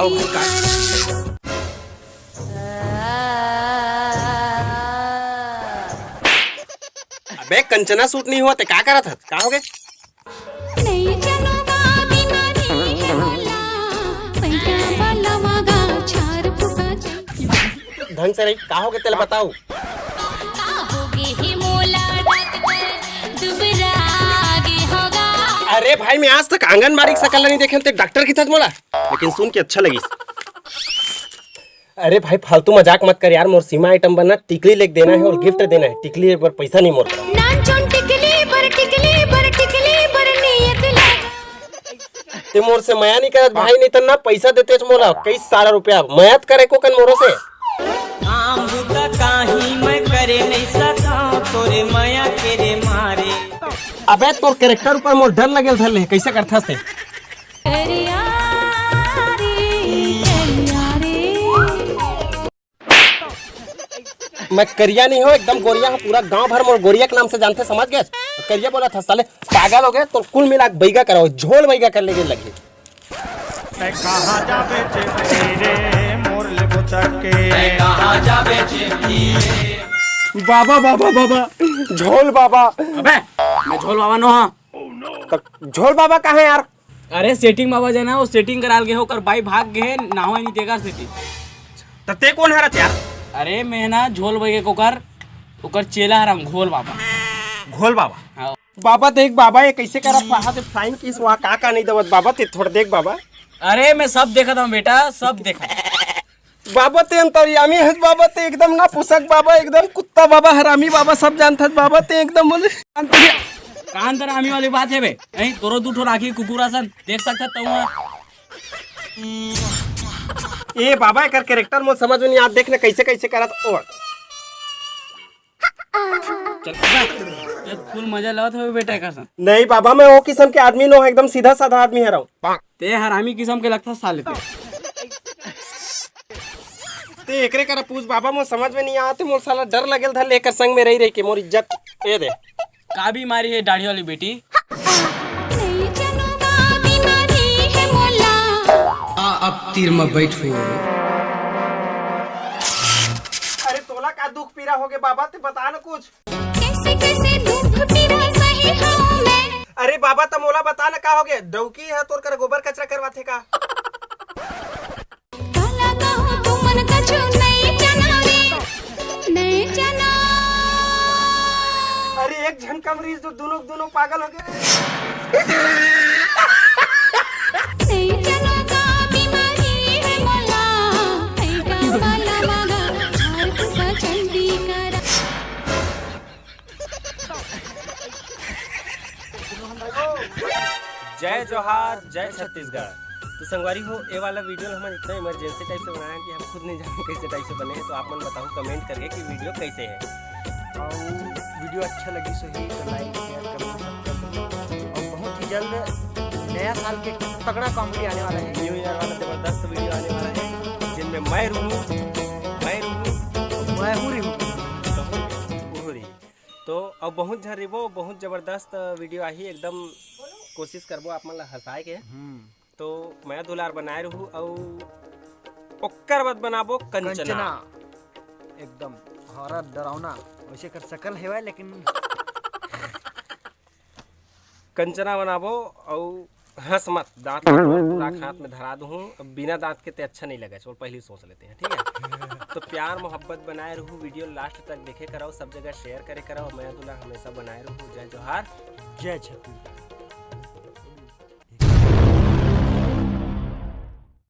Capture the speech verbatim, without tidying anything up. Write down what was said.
अबे कंचना, सूट नहीं हुआ ते का करत हस? का हो गए? ढंग से रही, का हो गए तेला बताओ। अरे भाई, मैं आज तक आंगनबाड़ी के शकल नहीं देखे, ते डॉक्टर की थस मोला, लेकिन सुन के अच्छा लगिस। अरे भाई, फालतू मजाक मत कर यार, मोर सीमा आइटम बनना, टिकली लेके देना है और गिफ्ट देना है। टिकली बर पैसा नहीं मोर करा। नानचुन टिकली बर, टिकली बर, टिकली बर नियत लगा। ते मोर से मया नहीं करत भाई, नहीं तो ना पैसा देते मोला कई सारा रुपया। मया त करे को कन मोरो से। काम बुता काही मैं करे नहीं सका तोरे मया के रे मारे। अबे तोर कैरेक्टर ऊपर मोर डर लगेल धर ले, कैसे करथस ते? करिया रे, करिया रे। मैं करिया नहीं हो, एकदम गोरिया हो। पूरा गांव भर मोर गोरिया के नाम से जानथे, समझ गए? करिया बोला था साले, पागल हो गए तो कुल मिला के बैगा कराओ, झोल बैगा कर लेके लगी। तै कहाँ जाबे चिमटी रे, मोर ले बुचक के। तै कहाँ जाबे चिमटी रे। बाबा, बाबा, बाबा, झोल बाबा। अबे, मैं झोल बाबा नो हाँ। तो झोल बाबा कहाँ है यार? अरे सेटिंग बाबा जे ना, वो सेटिंग कराल गे हो, ओकर बाई भाग गे, ना हो नहीं तेकर सेटिंग। त ते कोन हरत यार? अरे मैं ना झोल बैगे कोकर, ओकर चेला हरम घोल बाबा। घोल बाबा। हाँ। बाबा देख बाबा, ये कैसे करा पहा से फ्लाइंग किस वहाँ का का नहीं दवत बाबा, ते थोड़ा देख बाबा। अरे मैं सब देखत हूँ बेटा, सब देखत। बाबा ते अंतर्यामी हस बाबा, ते एकदम ना पुसक बाबा, एकदम कुत्ता बाबा, हरामी बाबा, सब जानत हस बाबा, ते एकदम बोले अंतर्या- कान तर आमी वाली बात है बे। नहीं तोरो दू ठो राखी कुकुरा सन देख सकत तऊ। ए बाबा, एकर कैरेक्टर मोर समझ में नहीं आत। देख ना कैसे कैसे करत ओ। चल बे, ये फुल मजा लवत हो बेटा का सन। नहीं बाबा, मैं वो किस्म के आदमी नो, एकदम सीधा साधा आदमी हरव। ते हरामी किस्म के लगता साले ते। ते एकरे करा पूछ बाबा, मोर समझ में नहीं आते, मोर साला डर लगेल धर लेकर संग में रही रही के मोर इज्जत। ए दे। का बीमारी है दाढ़ी वाली बेटी? नहीं जानू का बीमारी है मोला। आ, अब तीर में बैठो। अरे तोला का दुख पीरा हो गए बाबा, ते बता ना कुछ। कैसे कैसे दुख पीरा सही हूँ मैं। अरे बाबा, त मोला बता ना का हो गए, डौकी है तोर कर गोबर कचरा करवाथे का? काला कहूँ तुमन कछु नहीं जानो रे, नहीं जानो। अरे एक झन कम रहीस, जो दोनों, दोनों पागल हो गए। नहीं जानो का बीमारी है मोला, ऐ का बाला मागा, झाड़ फूका चंडी करा। जय जोहार, जय छत्तीसगढ़। तो संगवारी हो, ये वाला वीडियो हमन इतना इमरजेंसी टाइप से बनाया कि हम खुद नहीं जाने कैसे टाइप से बने हैं। तो आप मन बताओ कमेंट करके कि वीडियो कैसे है। और वीडियो अच्छा लगी सो ही तो लाइक, शेयर, कमेंट, सब्सक्राइब करो। और बहुत ही जल्द नया साल के तगड़ा कॉमेडी आने वाला है। न्यू ईयर वाला जबरदस्त वीडियो आने वाला है, जिनमें मैं रहूँ, मैं रहूँ, मैं हूँ रहूँ। तो अब बहुत झन रहिबो, बहुत जबरदस्त वीडियो आही, एकदम कोशिश करबो आप मन ला हंसाए के। हम्म। तो मया दुलार बनाए रहू, अउ ओकर बाद बनाबो कंचना। कंचना। एकदम हॉरर डरावना, वैसे कर सकल हेवय लेकिन कंचना बनाबो, अउ हंस मत, दांत ला पूरा हाथ में धरा दूहूं। अब बिना दांत के ते अच्छा नहीं लगे, चलो पहले ही सोच लेते हैं, ठीक है? तो प्यार मोहब्बत बनाए रहू, वीडियो लास्ट तक देखे कराओ, सब जगह शेयर करे कराओ। मया दुलार हमेशा बनाए रहू। जय जोहार, जय छत्तीसगढ़।